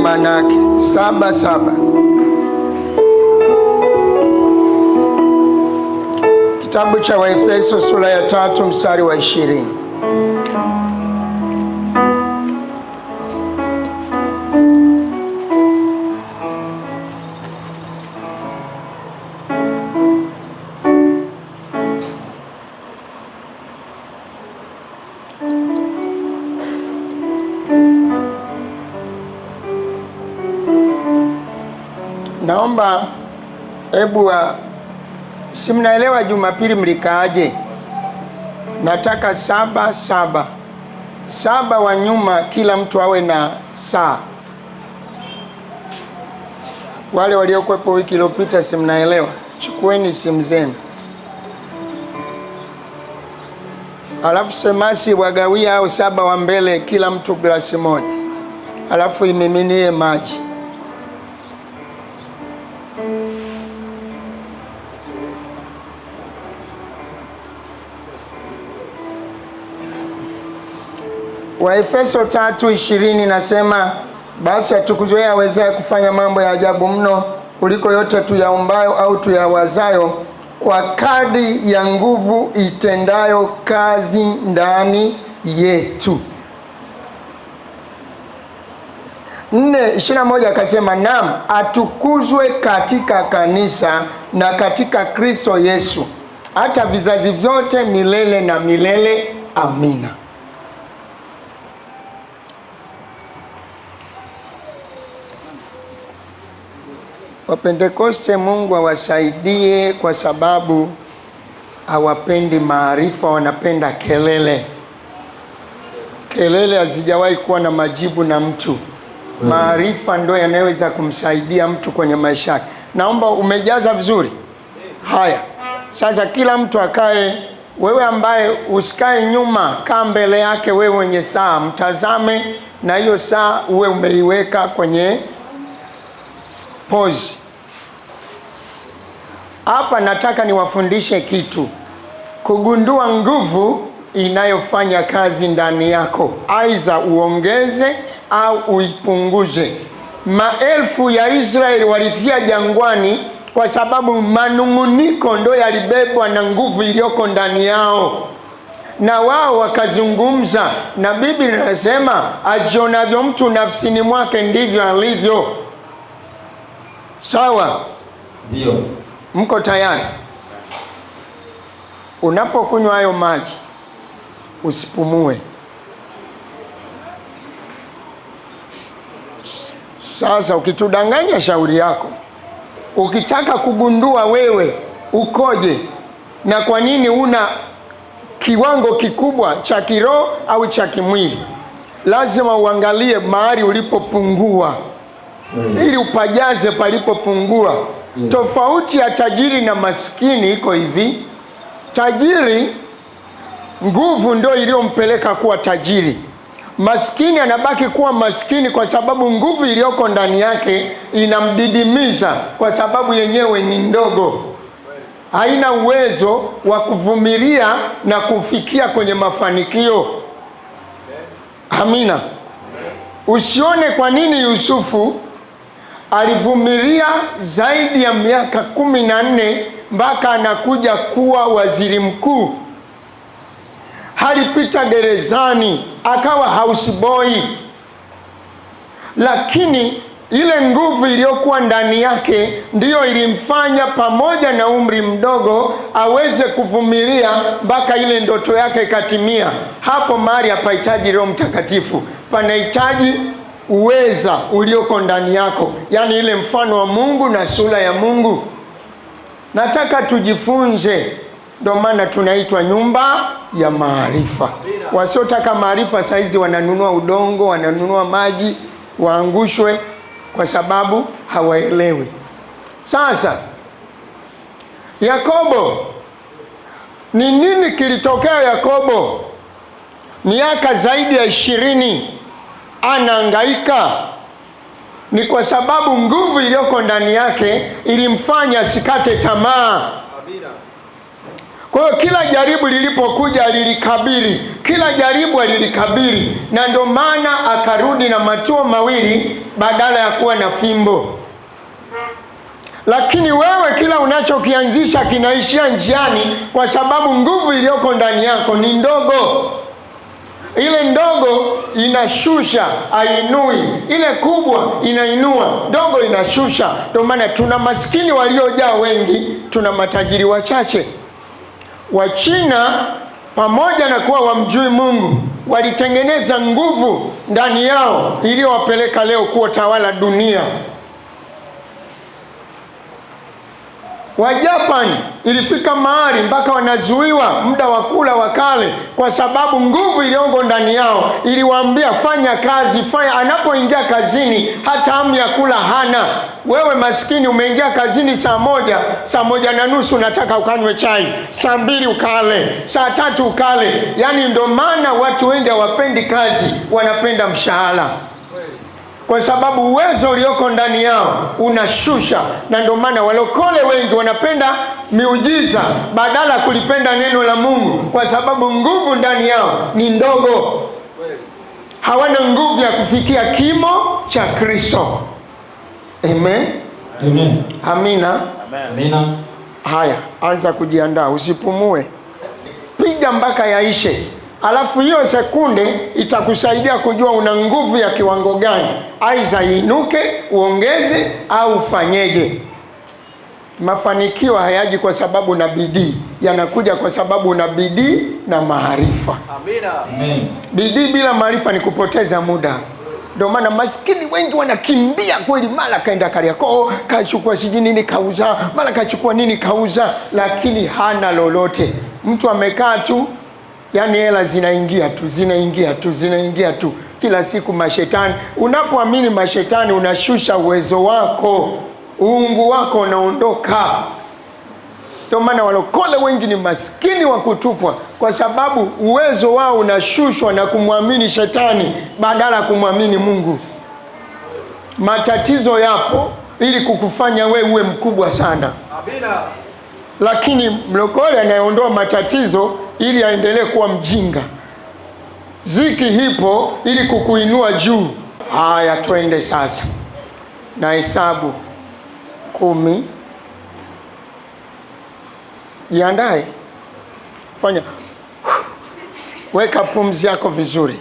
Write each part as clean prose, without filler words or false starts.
Maana yake saba saba. Kitabu cha Waefeso sura ya 3 mstari wa 20. Naomba hebu si mnaelewa Jumapili mlikaaje? Nataka 7 7 7 wa nyuma, kila mtu awe na saa. Wale waliokuwepo wiki iliyopita, si mnaelewa? Chukueni simu zenu. Alafu semasi wagawia au 7 wa mbele, kila mtu glasi moja, alafu imiminie maji. Waefeso 3:20 nasema, basi atukuzwe awezaye kufanya mambo ya ajabu mno kuliko yote tuyaombayo au tuyawazayo, kwa kadri ya nguvu itendayo kazi ndani yetu. 4:21 akasema, naam, atukuzwe katika kanisa na katika Kristo Yesu hata vizazi vyote milele na milele. Amina. Wapentekoste, Mungu awasaidie, kwa sababu hawapendi maarifa, wanapenda kelele. Kelele hazijawahi kuwa na majibu na mtu. Maarifa ndio yanayoweza kumsaidia mtu kwenye maisha yake. Naomba umejaza vizuri. Haya, sasa kila mtu akae. Wewe ambaye usikae nyuma, kaa mbele yake wewe mwenye saa, mtazame na hiyo saa uwe umeiweka kwenye pause. Hapa nataka niwafundishe kitu. Kugundua nguvu inayofanya kazi ndani yako, aidha uongeze au uipunguze. Maelfu ya Israeli walifia jangwani kwa sababu manunguniko ndo yalibebwa na nguvu iliyoko ndani yao, na wao wakazungumza, na Biblia inasema ajionavyo mtu nafsini mwake ndivyo alivyo. Sawa? Ndio. Mko tayari? Unapokunywa hayo maji usipumue. Sasa ukitudanganya shauri yako. Ukitaka kugundua wewe ukoje na kwa nini una kiwango kikubwa cha kiroho au cha kimwili, lazima uangalie mahali ulipopungua, ili upajaze palipopungua. Tofauti ya tajiri na maskini iko hivi. Tajiri nguvu ndio iliyompeleka kuwa tajiri. Maskini anabaki kuwa maskini kwa sababu nguvu iliyoko ndani yake inamdidimiza, kwa sababu yenyewe ni ndogo. Haina uwezo wa kuvumilia na kufikia kwenye mafanikio. Amina. Usione kwa nini Yusufu alivumilia zaidi ya miaka 14 mpaka anakuja kuwa waziri mkuu. Alipita gerezani, akawa houseboy. Lakini ile nguvu iliyokuwa ndani yake ndiyo ilimfanya pamoja na umri mdogo aweze kuvumilia mpaka ile ndoto yake ikatimia. Hapo mahali hapahitaji Roho Mtakatifu, panahitaji uweza ulioko ndani yako, yaani ile mfano wa Mungu na sura ya Mungu. Nataka tujifunze, ndio maana tunaitwa nyumba ya maarifa. Wasiotaka maarifa saizi wananunua udongo, wananunua maji, waangushwe kwa sababu hawaelewi. Sasa Yakobo, ni nini kilitokea Yakobo? Miaka zaidi ya 20 anahangaika. Ni kwa sababu nguvu iliyoko ndani yake ilimfanya asikate tamaa. Kwa hiyo kila jaribu lilipokuja alilikabili, kila jaribu alilikabili, na ndio maana akarudi na matuo mawili badala ya kuwa na fimbo. Lakini wewe kila unachokianzisha kinaishia njiani, kwa sababu nguvu iliyoko ndani yako ni ndogo. Ile ndogo inashusha, hainui. Ile kubwa inainua, ndogo inashusha. Ndio maana tuna maskini waliojaa wengi, tuna matajiri wachache. Wachina pamoja na kuwa wamjui Mungu, walitengeneza nguvu ndani yao iliyowapeleka leo kuwa tawala dunia. Wajapani ilifika mahali mpaka wanazuiwa muda wa kula wakale, kwa sababu nguvu iliyoko ndani yao iliwaambia fanya kazi, fanya. Anapoingia kazini hata hamu ya kula hana. Wewe maskini umeingia kazini saa 1, saa 1:30 unataka ukanywe chai, saa 2 ukale, saa 3 ukale. Yaani ndio maana watu wengi hawapendi kazi, wanapenda mshahara, kwa sababu uwezo ulioko ndani yao unashusha. Na ndio maana walokole wengi wanapenda miujiza badala kulipenda neno la Mungu, kwa sababu nguvu ndani yao ni ndogo. Hawana nguvu ya kufikia kimo cha Kristo. Amen. Amen. Amina. Amina. Haya, anza kujiandaa, usipumue, piga mpaka yaishe. Alafu hiyo sekunde itakusaidia kujua una nguvu ya kiwango gani, aidha inuke uongeze au ufanyeje. Mafanikio hayaji kwa sababu na bidii, yanakuja kwa sababu una bidii na maarifa. Amina. Amen. Bidii bila maarifa ni kupoteza muda. Ndio maana maskini wengi wanakimbia kweli, mara kaenda Kariakoo kachukua sijui nini kauza, mara kachukua nini kauza, lakini hana lolote. Mtu amekaa tu, yaani hela zinaingia tu, zinaingia tu, zinaingia tu kila siku. Mashetani, unapoamini mashetani unashusha uwezo wako, uungu wako unaondoka. Ndio maana walokole wengi ni maskini wa kutupwa, kwa sababu uwezo wao unashushwa na kumwamini shetani badala ya kumwamini Mungu. Matatizo yapo ili kukufanya we uwe mkubwa sana. Amina. Lakini mlokole anayeondoa matatizo ili aendelee kuwa mjinga. Ziki hipo ili kukuinua juu. Haya, twende sasa na hesabu 10. Jiandae, fanya, weka pumzi yako vizuri,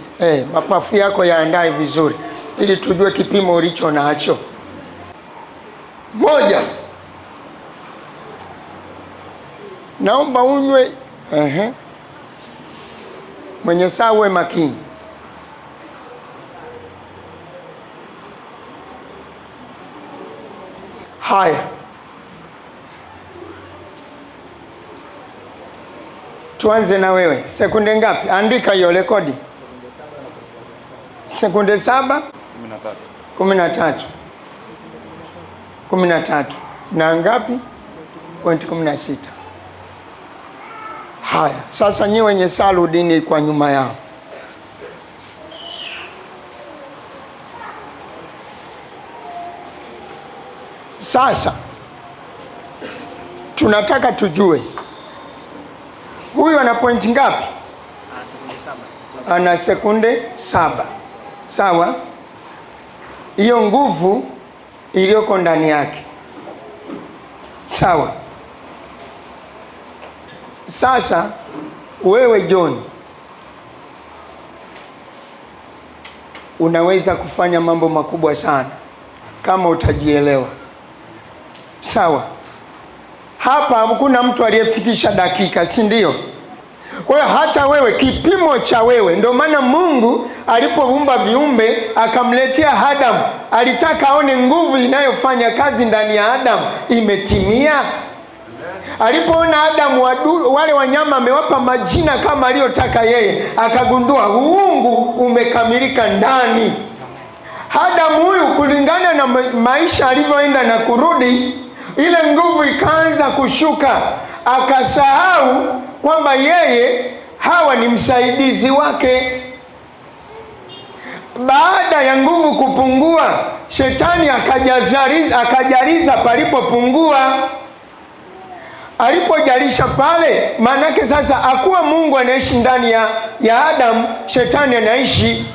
mapafu yako yaandae vizuri, ili tujue kipimo ulicho nacho. 1, naomba unywe. Mwenye saa uwe makini. Haya, tuanze na wewe. Sekunde ngapi? Andika hiyo rekodi. Sekunde 7 13 13 na ngapi? 0.16. Haya, sasa nyi wenye saa rudini kwa nyuma yao. Sasa tunataka tujue huyu ana pointi ngapi? Ana sekunde 7. Sawa? Hiyo nguvu iliyoko ndani yake. Sawa. Sasa wewe John unaweza kufanya mambo makubwa sana kama utajielewa. Sawa. Hapa hakuna mtu aliyefikisha dakika, si ndio? Kwa hiyo hata wewe kipimo cha wewe, ndio maana Mungu alipoumba viumbe akamletea Adam, alitaka aone nguvu inayofanya kazi ndani ya Adam imetimia. Alipoona Adam wale wanyama amewapa majina kama aliyotaka yeye, akagundua uungu umekamilika ndani. Adam huyu kulingana na maisha alivyoenda na kurudi, ile nguvu ikaanza kushuka, akasahau kwamba yeye Hawa ni msaidizi wake. Baada ya nguvu kupungua, shetani akajariza palipopungua. Alipojalisha pale, maanake sasa akuwa Mungu anaishi ndani ya Adamu, shetani anaishi.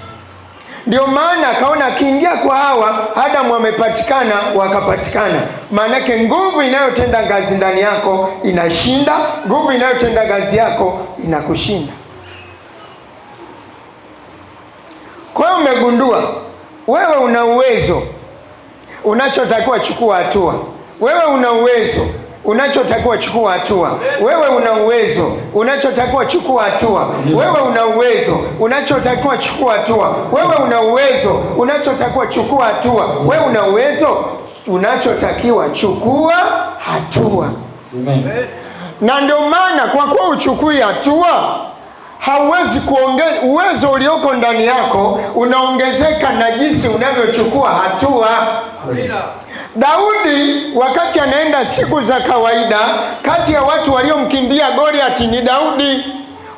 Ndio maana akaona akiingia kwa Hawa, Adamu amepatikana, wakapatikana. Maanake nguvu inayotenda kazi ndani yako inashinda, nguvu inayotenda kazi yako inakushinda. Kwa hiyo umegundua wewe una uwezo, unachotakiwa chukua hatua. Wewe una uwezo, unachotakiwa chukua hatua. Wewe una uwezo, unachotakiwa chukua hatua. Wewe una uwezo, unachotakiwa chukua hatua. Wewe una uwezo, unachotakiwa chukua hatua. Wewe una uwezo, unachotakiwa chukua hatua. Amen. Na ndio maana kwa kuwa uchukui hatua, hauwezi kuongeza uwezo ulioko ndani yako, unaongezeka na jinsi unavyochukua hatua. Daudi wakati anaenda siku za kawaida, kati ya watu waliomkimbia Goliath ni Daudi,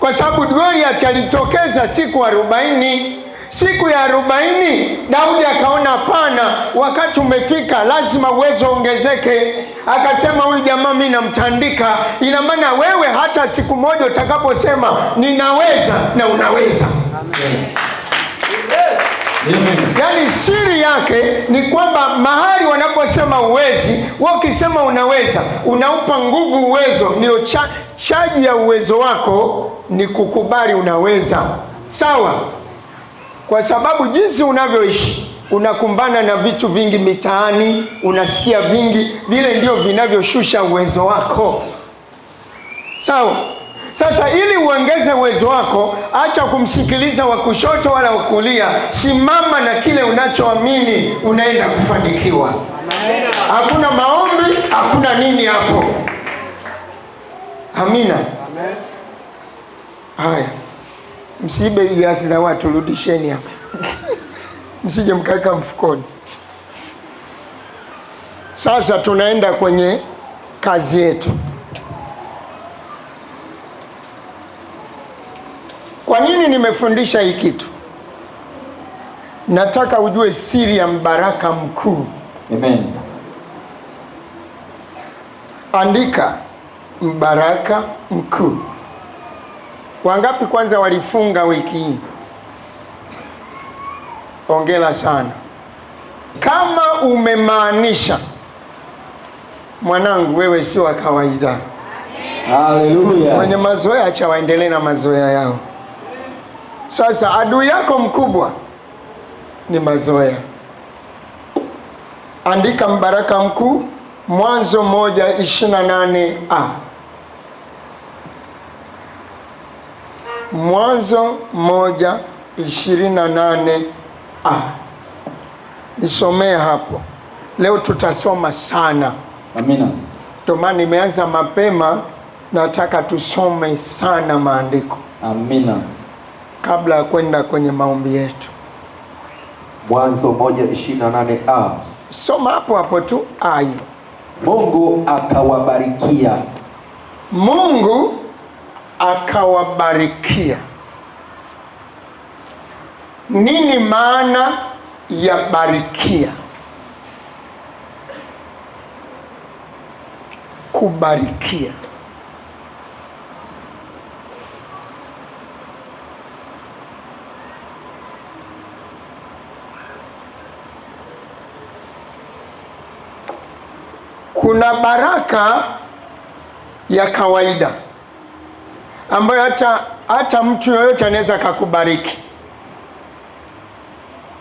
kwa sababu Goliath alitokeza siku 40. Siku ya 40 Daudi akaona hapana, wakati umefika, lazima uwezo ongezeke. Akasema huyu jamaa mimi namtandika. Ina maana wewe hata siku moja utakaposema ninaweza, na unaweza. Amen. Amen. Yaani siri yake ni kwamba mahali wanaposema uwezi, wewe ukisema unaweza, unaupa nguvu uwezo. Ndio chaji ya uwezo wako ni kukubali unaweza. Sawa? Kwa sababu jinsi unavyoishi, unakumbana na vitu vingi mitaani, unasikia vingi, vile ndio vinavyoshusha uwezo wako. Sawa? Sasa ili uongeze uwezo wako, acha kumsikiliza wa kushoto wala wa kulia. Simama na kile unachoamini, unaenda kufanikiwa. Hakuna maombi, hakuna nini hapo. Amina. Amen. Haya, msiibe glasi za watu, rudisheni hapa. Msije mkaweka mfukoni. Sasa tunaenda kwenye kazi yetu. Kwa nini nimefundisha hii kitu? Nataka ujue siri ya mbaraka mkuu. Amen. Andika mbaraka mkuu. Wangapi kwanza walifunga wiki hii? Hongera sana. Kama umemaanisha, mwanangu, wewe si wa kawaida. Haleluya. Wenye mazoea acha waendelee na mazoea yao. Sasa adui yako mkubwa ni mazoea. Andika mbaraka mkuu, Mwanzo 1:28a. Mwanzo 1:28a. Nisomee hapo. Leo tutasoma sana. Amina. Ndio maana nimeanza mapema, nataka tusome sana maandiko. Amina. Kabla ya kwenda kwenye maombi yetu. Mwanzo 1:28a. Soma hapo hapo tu ayo. Mungu akawabarikia. Mungu akawabarikia. Nini maana ya barikia? Kubarikia. Kuna baraka ya kawaida ambayo hata mtu yoyote anaweza akakubariki,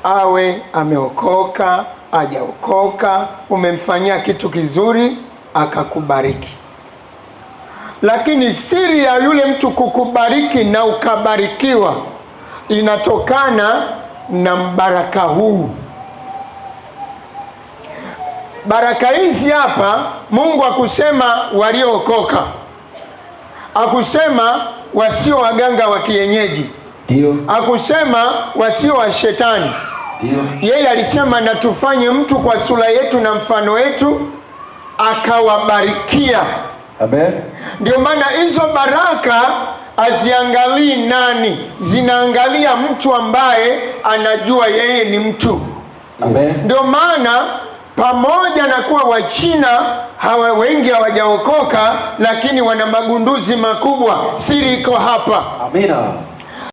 awe ameokoka, hajaokoka, umemfanyia kitu kizuri akakubariki. Lakini siri ya yule mtu kukubariki na ukabarikiwa inatokana na mbaraka huu. Baraka hizi hapa Mungu akusema waliookoka, akusema wasio waganga wa kienyeji, ndio, akusema wasio wa shetani. Ndio. Yeye alisema na tufanye mtu kwa sura yetu na mfano wetu, akawabarikia. Amen. Ndio maana hizo baraka haziangalii nani, zinaangalia mtu ambaye anajua yeye ni mtu. Amen. Ndio maana Pamoja na kuwa Wachina hawa wengi hawajaokoka, lakini wana magunduzi makubwa. Siri iko hapa. Amina.